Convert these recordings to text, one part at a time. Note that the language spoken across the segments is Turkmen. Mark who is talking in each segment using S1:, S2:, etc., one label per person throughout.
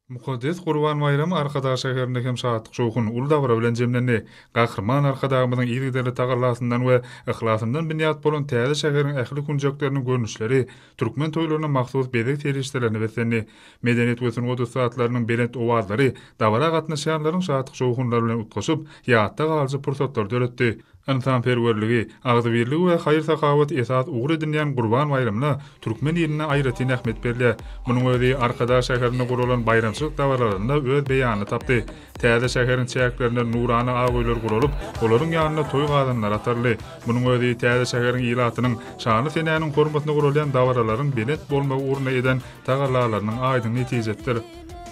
S1: Mukaddes Gurban baýramy Arkadag şäherinde hem şatlyk-şowhun, uly dabara bilen jemlendi. Gahryman Arkadagymyzyň yzygiderli tagallasyndan we yhlasyndan binýat bolan täze şäheriň ähli künjekleriniň görnüşleri türkmen toýlaryna mahsus bezeg serişdelerine beslendi. Medeniýet we sungat ussatlarynyň belent owazlary dabara gatnaşýanlaryň şatlyk-şowhunlary bilen utgaşyp, ýatda galyjy pursatlary döretdi. Ynsanperwerligi, agzybirligi we haýyr-sahawaty esas ugur edinýän Gurban baýramyna türkmen ilinde aýratyn ähmiýet berilýär. Munuň özi Arkadag şäherinde guralan baýramçylyk dabaralarynda öz beýanyny tapdy. Täze şäheriň çäklerinde nurana ak öýler guralyp, olaryň ýanynda toý gazanlary ataryldy. Munuň özi täze şäheriň ilatynyň şanly senäniň hormatyna guralýan dabaralaryň belent bolmagy ugrunda eden tagallalarynyň aýdyň netijesidir.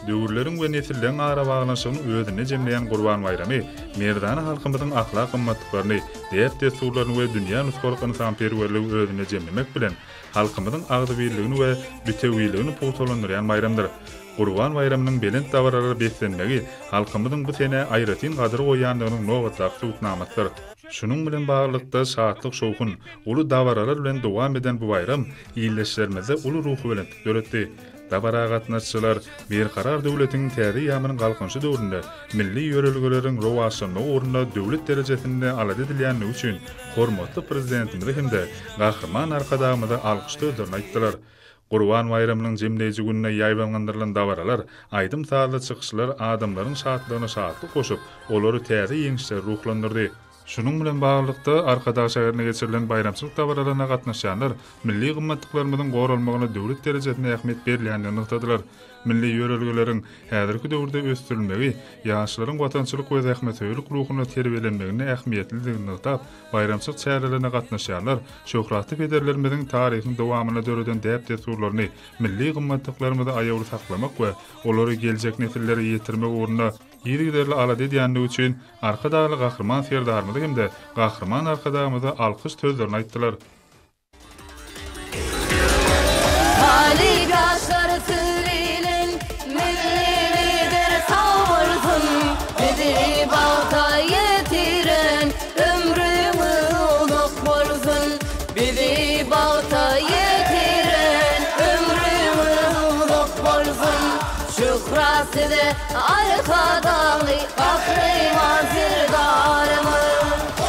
S1: Döwürleriň we nesilleriň arabaglanyşygyny özünde jemleýän Gurban baýramy merdana halkymyzyň ahlak gymmatlyklaryny, däp-dessurlaryny we dünýä nusgalyk ynsanperwerligi özünde jemlemek bilen, halkymyzyň agzybirligini we bitewiligini pugtalandyrýan baýramdyr. Gurban baýramynyň belent dabaralara beslenmegi halkymyzyň bu senä aýratyn gadyr goýýandygynyň nobatdaky subutnamasydyr. Şunuň bilen baglylykda, şatlyk-şowhun, uly dabaralar bilen dowam eden bu baýram ildeşlerimizde uly ruhubelentlik döretdi. Dabara gatnaşyjylar Berkarar döwletiň täze eýýamynyň Galkynyşy döwründe milli ýörelgeleriň rowaçlanmagy ugrunda döwlet derejesinde alada edilýändigi üçin hormatly Prezidentimize hem-de Gahryman Arkadagymyza alkyş sözlerini aýtdylar. Gurban baýramynyň jemleýji gününe ýaýbaňlandyrylan dabaralar, aýdym-sazly çykyşlar adamlaryň şatlygyna şatlyk goşup, olary täze ýeňişlere ruhlandyrdy. Şunuň bilen baglylykda, Arkadag şäherinde geçirilen baýramçylyk dabaralaryna gatnaşýanlar milli gymmatlyklarymyzyň goralmagyna döwlet derejesinde ähmiýet berilýändigini nygtadylar. Milli ýörelgeleriň häzirki döwürde ösdürilmegi ýaşlaryň watançylyk we zähmetsöýerlik ruhunda terbiýelenmeginde ähmiýetlidigini nygtap, baýramçylyk çärelerine gatnaşýanlar şöhratly pederlerimiziň taryhyň dowamynda döreden däp-dessurlaryny, milli gymmatlyklarymyzy aýawly saklamak we olary geljek nesillere ýetirmek ugrunda yzygiderli alada edýändigi üçin Arkadagly Gahryman Serdarymyza hem-de Gahryman Arkadagymyza alkyş sözlerini aýtdylar.
S2: Talyp ýaşlar siz bilen Milli Lider sag bolsun Bizi bagta ýetiren Ömrüňiz uzak bolsun Bizi bagta ýetiren Ömrüňiz uzak bolsun Şöhrat size Arkadagly Gahryman Serdarymyz.